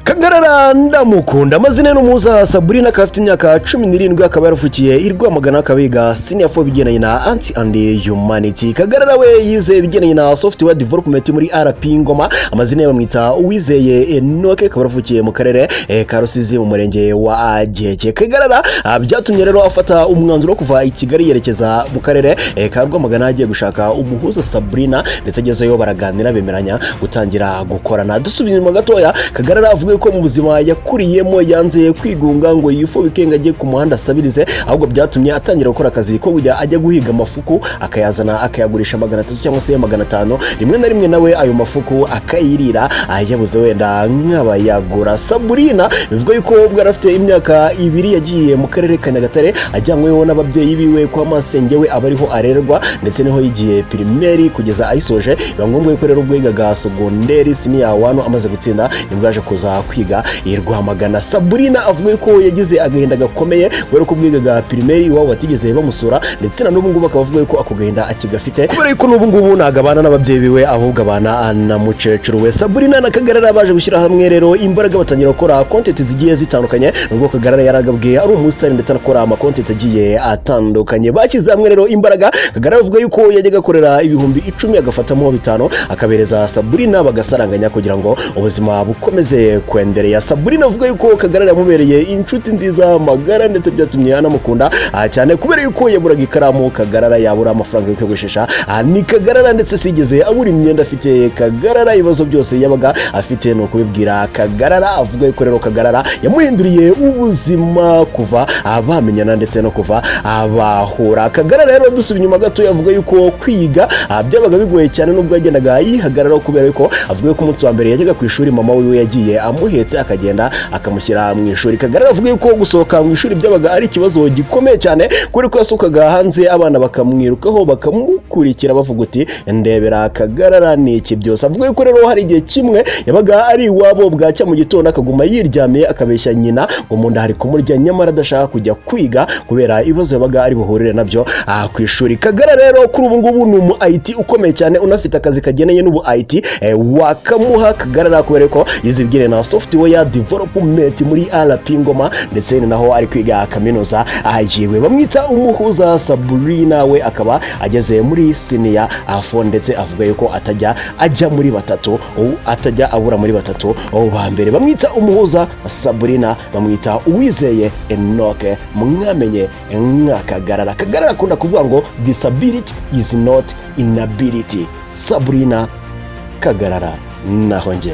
Kagarara ndamukunda. Amazina ye n'Umuhuza Sabrina, akaba afite imyaka 17, akaba yaravukiye i Rwamagana, akaba yiga senior four ibigendanye na Arts and Humanity. Kagarara we yize ibigendanye na software development muri RP Ngoma. Amazina ye bamwita Uwizeye Enoke, akaba yaravukiye mu karere ka Rusizi, mu murenge wa Giheke. Kagarara byatumye rero afata umwanzuro wo kuva i Kigali yerekeza mu karere ka Rwamagana, agiye gushaka Umuhuza Sabrina, ndetse agezeyo baraganira, bemeranya gutangira gukorana. Dusubiye inyuma gatoya, Kagarara avuga ko mu buzima yakuriyemo yanze kwigunga ngo yifubike ngo ajye ku muhanda asabirize, ahubwo byatumye atangira gukora akazi ko kujya ajya guhiga amafuku, akayazana, akayagurisha 300 cyangwa se 500. Rimwe na rimwe nawe ayo mafuku akayirira yabuze wenda nk'abayagura. Sabrina bivuga yuko ubwo yari afite imyaka 2 yagiye mu karere ka Nyagatare, ajyanyweho n'ababyeyi biwe kwa masenge we, aba ariho arererwa, ndetse niho yigiye primaire kugeza ayisoje. Biba ngombwa yuko rero ubwo yigaga secondaire senior one, amaze gutsinda, nibwo yaje kuza kwiga i Rwamagana. Sabrina avuga yuko yagize agahinda gakomeye kubera ko ubwo yigaga primaire iwabo batigeze bamusura, ndetse na n'ubu ngubu akaba avuga yuko ako gahinda akigafite, kubera yuko n'ubu ngubu ntabwo abana n'ababyeyi biwe, ahubwo abana na mukecuru we. Sabrina na Kagarara baje gushyira hamwe rero imbaraga, batangira gukora content zigiye zitandukanye, nubwo Kagarara yaragabwiye ari umusitari ndetse anakora ama content agiye atandukanye. Bashyize hamwe rero imbaraga. Kagarara avuga yuko yajyaga akorera 10,000, agafatamo 5 akabereza Sabrina, bagasaranganya kugira ngo ubuzima bukomeze kwendereya. Sabrina avuga yuko Kagarara yamubereye inshuti nziza magara, ndetse byatumye anamukunda cyane, kubera yuko yaburaga ikaramu Kagarara, yabura amafaranga yo kwiyogoshesha ni Kagarara, ndetse sigeze abura imyenda afite Kagarara. Ibibazo byose yabaga afite ni ukubibwira Kagarara. Avuga yuko rero Kagarara yamuhinduriye ubuzima kuva bamenyana ndetse no kuva bahura. Kagarara rero, dusubiye inyuma gato, avuga yuko kwiga byabaga bigoye cyane, nubwo yagendaga yihagararaho, kubera yuko avuga yuko umunsi wa mbere yajyaga ku ishuri mama wiwe yagiye amuhetse, akagenda akamushyira mu ishuri. Kagarara avuga yuko gusohoka mu ishuri byabaga ari ikibazo gikomeye cyane, kubera ko yasohokaga hanze abana bakamwirukaho, bakamukurikira, bavuga uti: "Ndebera Kagarara ni iki byose." Avuga yuko rero hari igihe kimwe yabaga ari iwabo, bwacya mu gitondo akaguma yiryamiye, akabeshya nyina ngo mu nda hari kumurya, nyamara adashaka kujya kwiga kubera ibibazo yabaga ari buhurire nabyo ku ishuri. Kagarara rero kuri ubu ngubu ni umu IT ukomeye cyane, unafite akazi kagendanye n'ubu IT wakamuha Kagarara, kubera ko yize ibijyanye na software development muri RP Ngoma, ndetse ni naho ari kwiga kaminuza yiwe. Bamwita Umuhuza Sabrina, we akaba ageze muri senior four, ndetse avuga yuko atajya ajya muri batatu, atajya abura muri batatu ba mbere. Bamwita Umuhuza Sabrina, bamwita Uwizeye Enoke, mwamenye nka Kagarara. Kagarara akunda kuvuga ngo "Disability is not inability." Sabrina Kagarara naho njye.